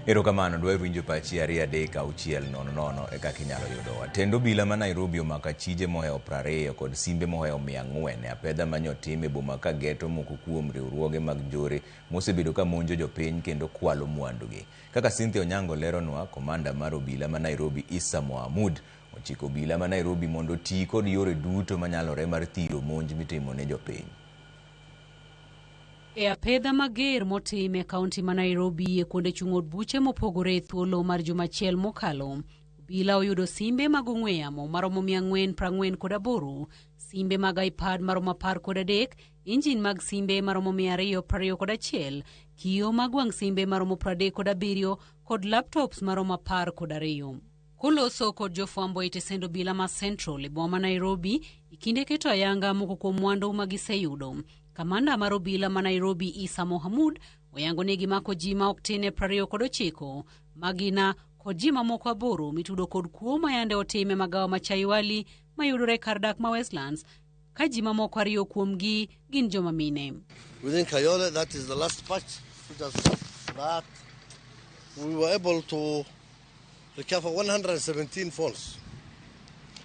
Erokamano, dwa winjo pachi 23600 e kaka inyalo yudowa. Tend obila ma Nairobi omako achije mohewo 20 kod simbe mohewo 400 e apedha manyotim e boma ka geto moko kuom riwruoge mag njore mosebedo ka monjo jopiny kendo kwalo mwandugi. Kaka Cynthia Onyango leronwa, komanda mar obila ma Nairobi Issa Mohamud ochiko obila ma Nairobi mondo oti kod yore duto manyalore mar thiro monj mitimo ne jopiny. E apedha mager motim e kaunti ma Nairobi e kuonde chung' od buche mopogore e thuolo mar juma achiel mokalo, obila oyudo simbe mag ong'we yamo maromo 448, simbe mag iPad maromo 13, injin mag simbe maromo 221, kioo mag wang' simbe maromo 37 kod laptops maromo 12. Koloso kod jofwambo e tesend obila ma Central e boma ma Nairobi e kinde keto ayanga moko kuom mwandu ma giseyudo. Kamanda mar obila ma Nairobi Issa Mohamud oyango ni gimako ji ma ok tin e 29, magina kod ji mamoko aboro mitudo kod kuo ma yande otim e magawa ma Chaiwali mayudore kar dak ma Westlands ka ji mamoko ariyo kuomgi gin joma mine. Within Kayole, that is the last patch, which has that we were able to recover 117 phones.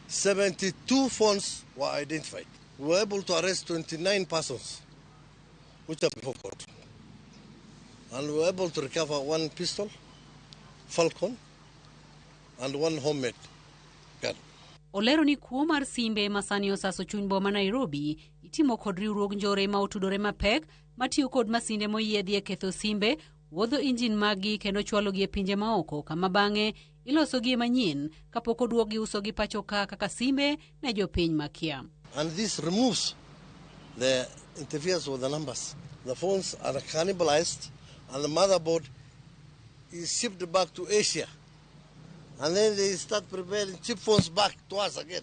72 phones were identified. We were able to arrest 29 persons, which are before court. And we were able to recover one pistol, Falcon, and one homemade gun. Olero ni kuo mar simbe ma sani osaso chuny boma Nairobi itimo kod riwruog njore ma otudore mapek matiyo kod masinde moyiedhi e ketho simbe, wuodho injin maggi kendo chwalogi e pinje maoko kama bang'e ilosogi e manyien kapok oduokgi usogi pacho ka kaka simbe ne jopiny makia. And this removes the interference with the numbers. The phones are cannibalized and the motherboard is shipped back to Asia. And then they start preparing cheap phones back to us again.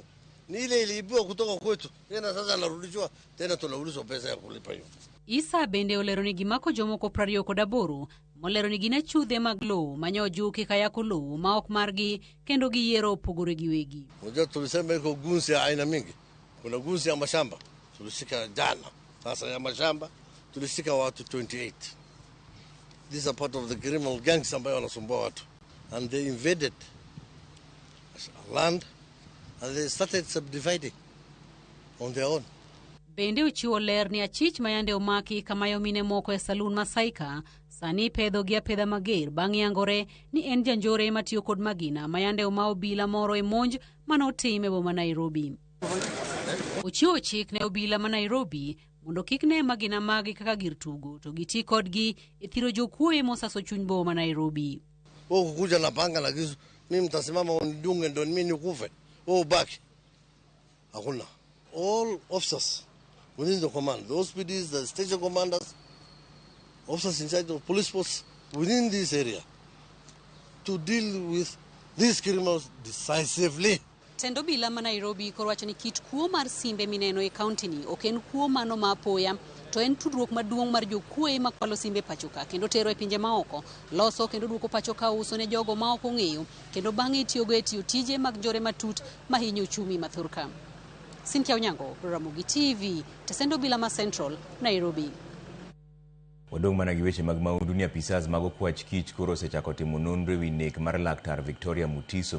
Ni ile iliibiwa kutoka kwetu tena, sasa narudishwa tena, tunaulizwa pesa ya kulipa hiyo. Isa bende olero ni gimako jomoko 28 molero ni gin achudhe mag lowo manyojuki kayako lowo ma ok margi kendo giyiero opogore giwegi. Unajua tulisema iko gunzi ya aina mingi. Kuna gunzi ya mashamba tulishika jana, sasa ya mashamba tulishika watu 28. These are part of the criminal gangs ambayo wanasumbua watu and they invaded land and they started subdividing on their own. Bende ochiwo ler ni achich ma yande omaki kamayo mine moko e salun ma Saika sani pedho gi apedha mager bang' yangore ni en janjore matiyo kod magina ma yande oma obila moro e monj manotim e boma Nairobi. Ochiwo chik ne obila ma Nairobi mondo kik ne magina magi kaka gir tugo to giti kodgi e thiro jokuoye mosaso chuny boma ma Nairobi. Wewe kukuja na panga na kisu, mimi mtasimama unidunge ndo mimi nikufe, wewe ubaki. Hakuna. All officers within the command, the OCPDs, the station commanders, officers in charge of police force within this area to deal with these criminals decisively. Tend obila ma Nairobi koro wacho ni kit kuo mar simbe mineno e kaunti ni ok en kuo mano ma apoya to en tudruok maduong' mar jokuoye makwalo simbe pacho ka kendo tero e pinje maoko loso kendo duoko pacho ka uso ne jogo ma ok ong'eyo kendo bang'e itiyogo e tiyo tije mag njore matut mahinyo uchumi ma thurka. Cynthia Onyango, Ramogi TV, tesend obila ma Central, Nairobi. Wadong' mana gi weche mag mahundu ni apisas mag okwach kich koro osechako timo nonro ewi nek mar laktar Victoria Mutiso.